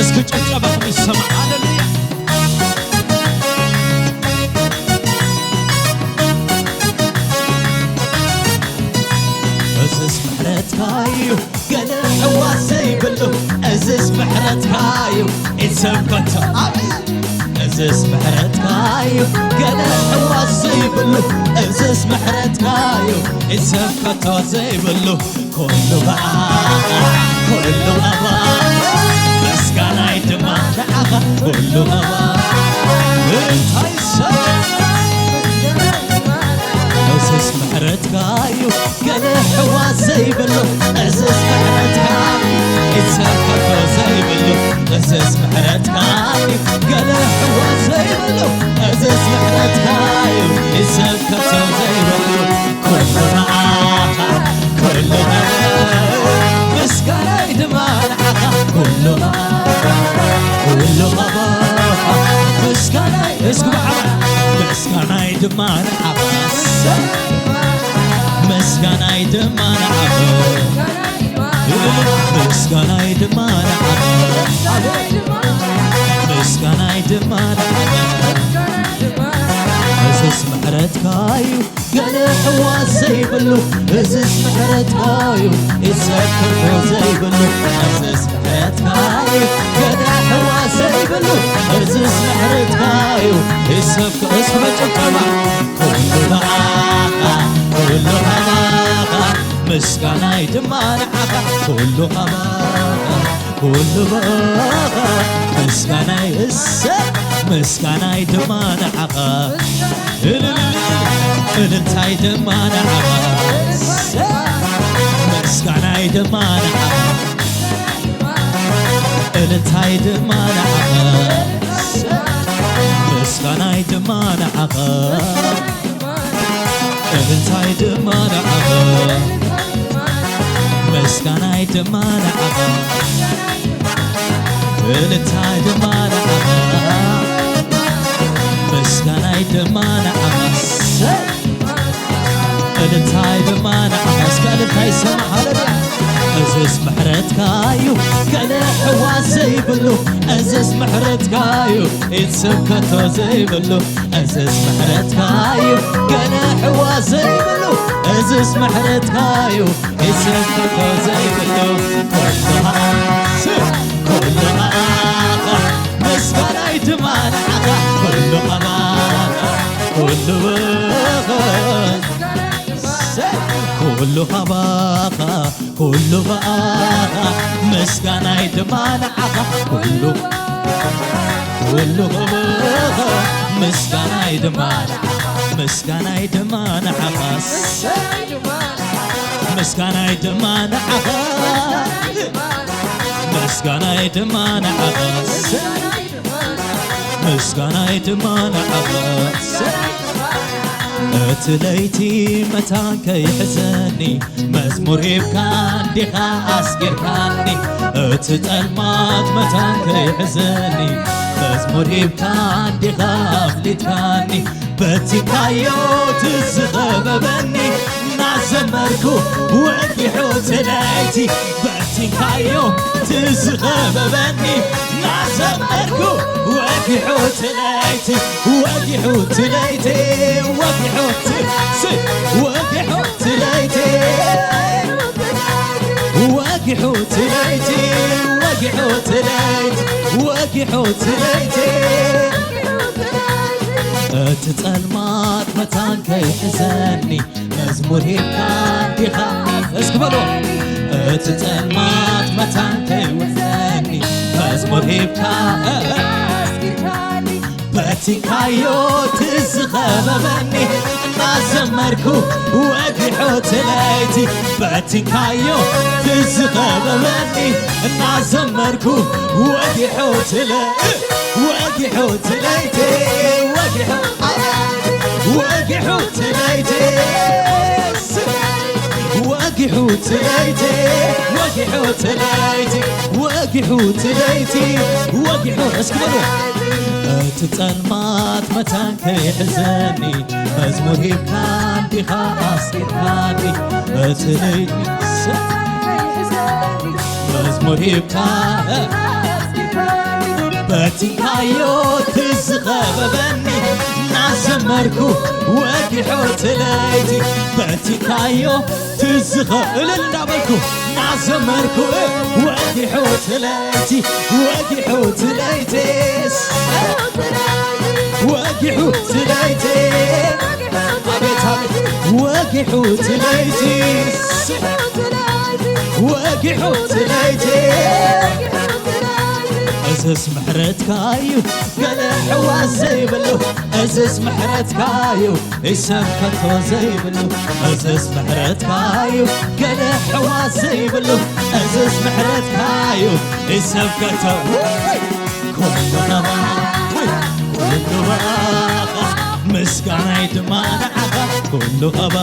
እስኪ ጭብጨባኹም ይሰማዕ። ሃሌሉያ። እዝስ ምሕረትካ እዩ ገለ ሕዋስ ዘይብሉ፣ እዝስ ምሕረትካ እዩ ኢሰብ ከቶ። ኣሜን። እዝስ ምሕረትካ እዩ ገለ ሕዋስ ዘይብሉ፣ እዝስ ምሕረትካ እዩ ኢሰብ ከቶ ዘይብሉ። ኩሉ ብኣኻ፣ ኩሉ ኣባኻ፣ ምስጋናይ ድማ ንዓኻ። ኩሉ ኣባኻ፣ እንታይ ሰብ እዝስ ምሕረትካ እዩ ገለ ሕዋስ ዘይብሉ፣ እዝስ ምሕረትካ እዩ ኢሰብ ከቶ ዘይብሉ፣ እዝስ ምሕረትካ እዩ ገለ ሕዋስ ዘይብሉ፣ እዝስ ምሕረትካ እዩ ኢሰብ ከቶ ዘይብሉ። ኩሉ ብኣኻ፣ ኩሉ ብኣኻ፣ ምስጋናይ ድማ ንዓኻ። ኩሉ ብኣኻ፣ ኩሉ ብኣኻ፣ ምስጋናይ እስኪ ብሓባር፣ ምስጋናይ ድማ ንዓኻ። ምስጋናይ ድማ ንዓኻ። ምስጋናይ ድማ ንዓኻ። ምስጋናይ ድማ ንዓኻ። እዝስ ምሕረትካ እዩ ገለ ሕዋስ ዘይብሉ፣ እዝስ ምሕረትካ እዩ ኢሰብ ከቶ ዘይብሉ። እዝስ ምሕረትካ እዩ ገለ ሕዋስ ዘይብሉ፣ እዝስ ምሕረትካ እዩ ኢሰብ ከ-፣ እስኪ በጭብጨባ። ኩሉ ብኣኻ፣ ኩሉ ብኣኻ፣ ምስጋናይ ድማ ንዓኻ። ኩሉ ብኣኻ፣ ኩሉ ብኣኻ፣ ምስጋናይ እሰ-፣ ምስጋናይ ድማ ንዓኻ። እልልልል፣ እልልታይ ድማ ንዓኻ። ምስጋናይ ድማ ንዓኻ። እልልታይ ድማ ንዓኻ። ምስጋናይ ድማ ንዓኻ። እንታይ ድማ ንዓኻ፣ ምስጋናይ ድማ ንዓኻ፣ እልልታይ ድማ ንዓኻ፣ ምስጋናይ ድማ ንዓኻ፣ እልልታይ ድማ ንዓኻ። እስከ እልልታይ ይሰማዕ። ሃሌሉያ። እዝስ ምሕረትካ እዩ፣ ገለ ሕዋስ ዘይብሉ፣ እዝስ ምሕረትካ እዩ፣ ኢድ ሰብ ከቶ ዘይብሉ፣ እዝስ ምሕረትካ እዩ፣ ገለ ሕዋስ ዘይብሉ፣ እዝስ ምሕረትካ እዩ፣ ኢድ ሰብ ከቶ ዘይብሉ፣ ኩሉ ሃ-፣ ኩሉ ሃ-፣ ምስጋናይ ድማ ንዓኻ፣ ኩሉ ሃ-፣ ኩሉ ሃ-፣ ኩሉ ሃ-፣ ኩሉ ብኣኻ፣ ምስጋናይ ድማ ንዓኻ። ኩሉ፣ ኩሉ ብኣኻ፣ ምስጋናይ ድማ ንዓኻ፣ ምስጋናይ ድማ ንዓኻ፣ ምስጋናይ ድማ ንዓኻ፣ ምስጋናይ ድማ ንዓኻ፣ ምስጋናይ ድማ ንዓኻ። እቲ ለይቲ መታን ከይሕዘኒ፣ መዝሙር ሂብካ እንዲኻ ኣስጊርካኒ። እቲ ጸልማት መታን ከይሕዘኒ፣ መዝሙር ሂብካ እንዲኻ ኣፍሊጥካኒ። በቲካዮ ትዝኸበበኒ፣ እናዘመርኩ ወጊሑ እቲ ለይቲ። በቲካዮ ትዝኸበበኒ፣ እናዘመርኩ ወጊሑ እቲ ለይቲ። ወጊሑ እቲ ለይቲ፣ ወጊሑ እቲ፣ ሲ፣ ወጊሑ እቲ ለይቲ፣ ወጊሑ እቲ ለይቲ፣ ወጊሑ እቲ ለይቲ፣ ወጊሑ እቲ ለይቲ። እቲ ጸልማት መታን ከይሕዘኒ፣ መዝሙር ሂብካ እንዲኻ። እስኪ በሉ። እቲ ጸልማት መታን ከይሕዘኒ፣ መዝሙር ሂብካ፣ እ፣ እ። በቲካዮ ትዝኸበበኒ፣ እናዘመርኩ ወጊሖ እቲ ለይቲ። በቲካዮ ትዝኸበበኒ፣ እናዘመርኩ ወጊሖ እቲ ለ-፣ ወጊሖ እቲ ለይቲ፣ ወጊሖ፣ ወጊሖ እቲ ለይቲ። ወጊሑ እቲ ለይቲ፣ ወጊሑ እቲ ለይቲ፣ ወጊሑ እቲ ለይቲ፣ ወጊሑ። እስኪ በሉ። እቲ ጸልማት መታን ከይሕዘኒ፣ መዝሙር ሂብካ እንዲኻ ኣስጊርካኒ። እቲ ለይቲ፣ መዝሙር ሂብካ በቲካዮ ትዝኸበበኒ፣ እናዘመርኩ ወጊሖ እቲ ለይቲ። በቲካዮ ትዝኸ-፣ እልል እንዳበልኩ እናዘመርኩ ወጊሖ እቲ ለይቲ፣ ወጊሖ እቲ ለይቲ፣ ወጊሑ እቲ ለይቲ። ኣቤት፣ ኣቤት። ወጊሑ እቲ ለይቲ፣ ወጊሑ እቲ ለይቲ። እዝስ ምሕረትካ እዩ፣ ገለ ሕዋስ ዘይብሉ። እዝስ ምሕረትካ እዩ፣ ይሰብ ከቶ ዘይብሉ። እዝስ ምሕረትካ እዩ፣ ገለ ሕዋስ ዘይብሉ። እዝስ ምሕረትካ እዩ፣ ይሰብ ከቶ። ኩሉ ኸባ፣ ኩሉ ባኻ፣ ምስጋናይ ድማ ንዓኻ። ኩሉ ኸባ፣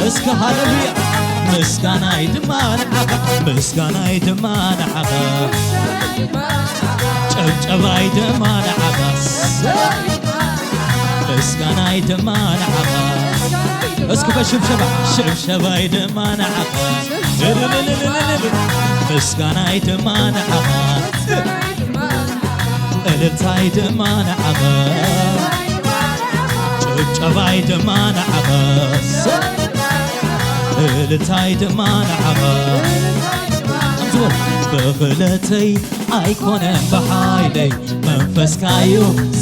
እስከ ሃሌሉያ። ምስጋናይ ድማ ንዓኻ፣ ምስጋናይ ድማ ንዓኻ፣ ጨብጨባይ ድማ ንዓኻ፣ ምስጋናይ ድማ ንዓኻ። እስኪ በሽብሸባ፣ ሽብሸባይ ድማ ንዓኻ፣ ምስጋናይ ድማ ንዓኻ፣ እልልታይ ድማ ንዓኻ፣ ጭብጨባይ ድማ ንዓኻ፣ እልልታይ ድማ ንዓኻ። ብኽእለተይ ኣይኮነን ብሓይለይ፣ መንፈስካዩ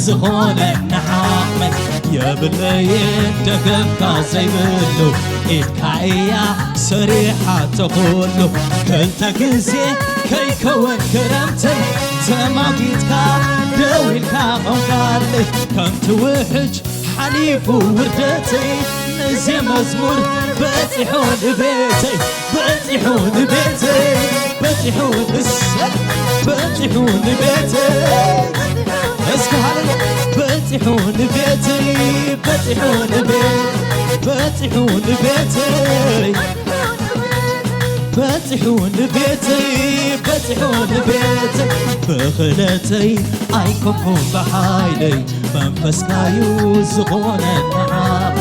ዝኾነ ንዓቕመይ። የብለይን ደገፍካ ዘይብሉ፣ ኢድካ እያ ሰሪሓቶ ኩሉ። ክልተ ግዜ ከይከወን ክረምተይ፣ ተማጊትካ ደው ኢልካ ቆምካለይ። ከምቲ ውሕጅ ሓሊፉ ውርደተይ፣ እዚ መዝሙር በጺሑ ንቤተይ፣ በጺሑ ንቤተይ፣ በጺሑ ንሰ-፣ በጺሑ ንቤተይ። እስኪ ሃሌሉያ። በጺሑ ንቤተይ፣ በጺሑ ንቤት፣ በጺሑ ንቤተይ፣ በጺሑ ንቤተይ፣ በጺሑ ንቤተይ። ብኽእለተይ ኣይኮንኩን ብሓይለይ፣ መንፈስካዩ ዝኾነ ንዓይ።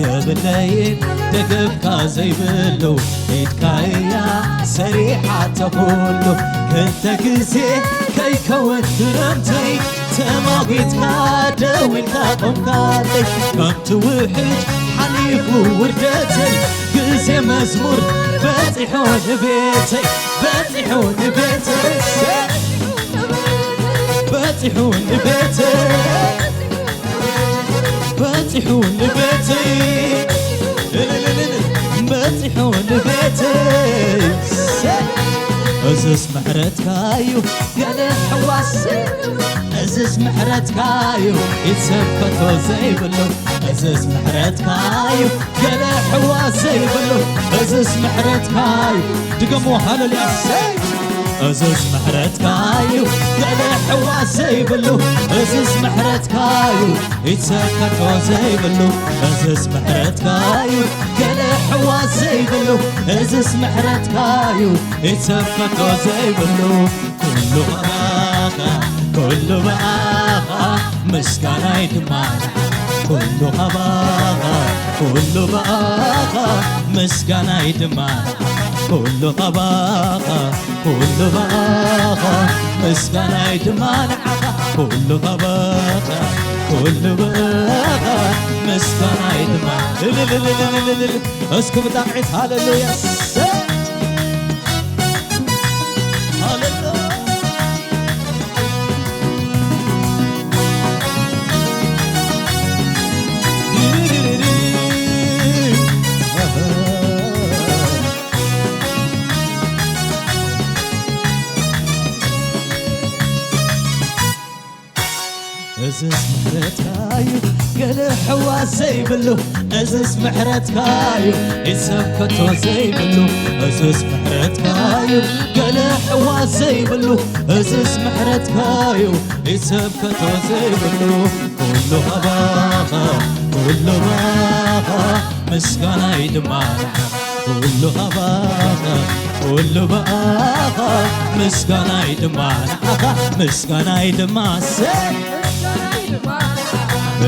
የብለይን ደገፍካ ዘይብሉ፣ ኢድካ እያ ሰሪሓቶ ኩሉ። ክልተ ግዜ ከይከውን ድረምተይ፣ ተማጒትካ ደው ኢልካ ቆምካለይ። ከምቲ ውሕጅ ሓሊፉ ውርደተይ፣ ግዜ መዝሙር በጺሑ ንቤተይ፣ በጺሑ ንቤተይ፣ በጺሑ ንቤተይ፣ በጺሑ ንቤተይ፣ በጺሑ ንቤተይ። እዝስ ምሕረትካዩ ገለ ሕዋስ፣ እዝስ ምሕረትካዩ ኢድ ሰብ ከቶ ዘይብሉ፣ እዝስ ምሕረትካዩ ገለ ሕዋስ ዘይብሉ፣ እዝስ ምሕረትካዩ። ድገሞ ሃለሉያ ሰይ። እዝስ ምሕረትካዩ ገለ ሕዋስ ዘይብሉ፣ እዝስ ምሕረትካዩ ኢድ ሰብ ከቶ ዘይብሉ፣ እዝስ ምሕረትካዩ ገለ ሕዋስ ዘይብሉ፣ እዝስ ምሕረትካዩ ኢድ ሰብ ከቶ ዘይብሉ። ኩሉ ኸባኻ፣ ኩሉ ብኣኻ፣ ምስጋናይ ድማ ንዓኻ። ኩሉ ኸባኻ፣ ኩሉ ብኣኻ፣ ምስጋናይ ድማ ንዓኻ። ኩሉ ኸባኻ፣ ኩሉ ብኣኻ፣ ምስጋናይ ድማ ንዓኻ። ኩሉ ኸባኻ፣ ኩሉ ብኣኻ፣ ምስጋናይ ድማ። እልልልልልልል። እስኪ ብጣቕዒት ሃሌሉያ። ሃሌሉያ። እዝስ ምሕረትካዩ ገለ ሕዋስ ዘይብሉ፣ እዝስ ምሕረትካዩ ኢድ ሰብ ከቶ ዘይብሉ፣ እዝስ ምሕረትካዩ ገለ ሕዋስ ዘይብሉ፣ እዝስ ምሕረትካዩ ኢድ ሰብ ከቶ ዘይብሉ። ኩሉ ኸባኻ፣ ኩሉ ባኻ፣ ምስጋናይ ድማ ንዓኻ። ኩሉ ኸባኻ፣ ኩሉ ብኣኻ፣ ምስጋናይ ድማ ንዓኻ፣ ምስጋናይ ድማ ሰ-፣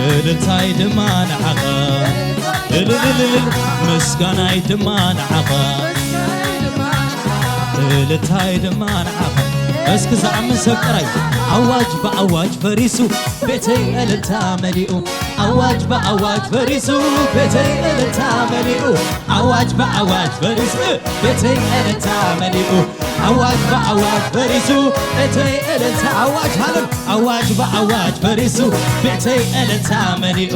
እልልታይ ድማ ንዓኻ፣ እልልልልል፣ ምስጋናይ ድማ ንዓኻ፣ እልልታይ ድማ ንዓኻ። እስኪ ዝኣምን ሰብ ጥራይ። ኣዋጅ ብኣዋጅ ፈሪሱ፣ ቤተይ እልልታ መሊኡ። ኣዋጅ ብኣዋጅ ፈሪሱ፣ ቤተይ እልልታ መሊኡ። ኣዋጅ ብኣዋጅ ፈሪሱ፣ ቤተይ እልልታ መሊኡ። ኣዋጅ ብኣዋጅ ፈሪሱ፣ ቤተይ እልልታ። ኣዋጅ ሃለል-፣ ኣዋጅ ብኣዋጅ ፈሪሱ፣ ቤተይ እልልታ መሊኡ።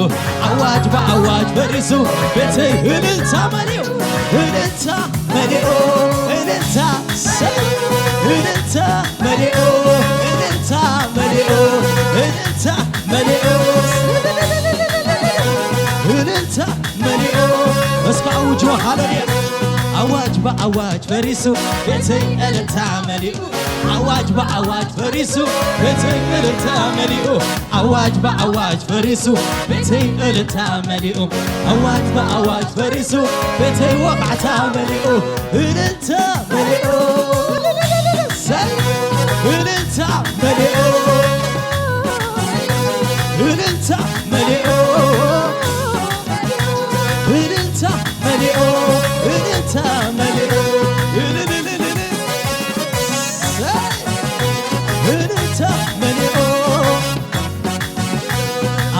ኣዋጅ ብኣዋጅ ፈሪሱ፣ ቤተይ እልልታ መሊኡ። እልልታ መሊኡ፣ እልልታ ሰ-፣ እልልታ መሊኡ፣ እልልታ መሊኡ፣ እልልታ መሊኡ፣ እልልታ መሊኡ። እስከ ኣውጆ ሃሌሉያ። ኣዋጅ ብኣዋጅ ፈሪሱ፣ ቤተይ እልልታ መሊኡ። ኣዋጅ ብኣዋጅ ፈሪሱ፣ ቤተይ እልልታ መሊኡ። ኣዋጅ ብኣዋጅ ፈሪሱ፣ ቤተይ እልልታ መሊኡ። ኣዋጅ ብኣዋጅ ፈሪሱ፣ ቤተይ ወቓዕታ መሊኡ። እልልታ መሊኡ። ሰይ! እልልታ መሊኡ። እልልታ መሊኡ። እልልታ መሊኡ። እልልታ መሊኡ። እልልልልል። ሰይ! እልልታ መሊኡ።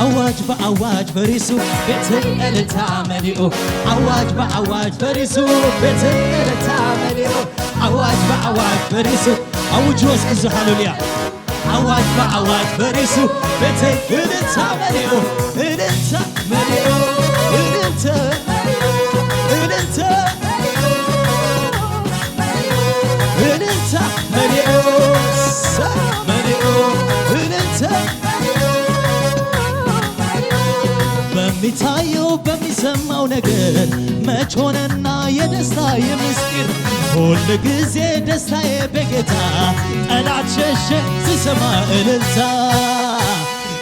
ኣዋጅ ብኣዋጅ ፈሪሱ፣ ቤተይ እልልታ መሊኡ። ኣዋጅ ብኣዋጅ ፈሪሱ፣ ቤተይ እልልታ መሊኡ። ኣዋጅ ብኣዋጅ ፈሪሱ፣ ኣውጅ ወስኪ እዚ ሃሌሉያ። ኣዋጅ ብኣዋጅ ፈሪሱ፣ ቤተይ እልልታ መሊኡ። እልልታ መሊኡ፣ እልልታ፣ እልልታ፣ እልልታ መሊኡ፣ ሳ-፣ መሊኡ፣ እልልታ። በሚታየው በሚሰማው ነገር መች ሆነና የደስታ የምስጢር? ሁል ጊዜ ደስታዬ በጌታ፣ ጠላት ሸሸ ስሰማ እልልታ።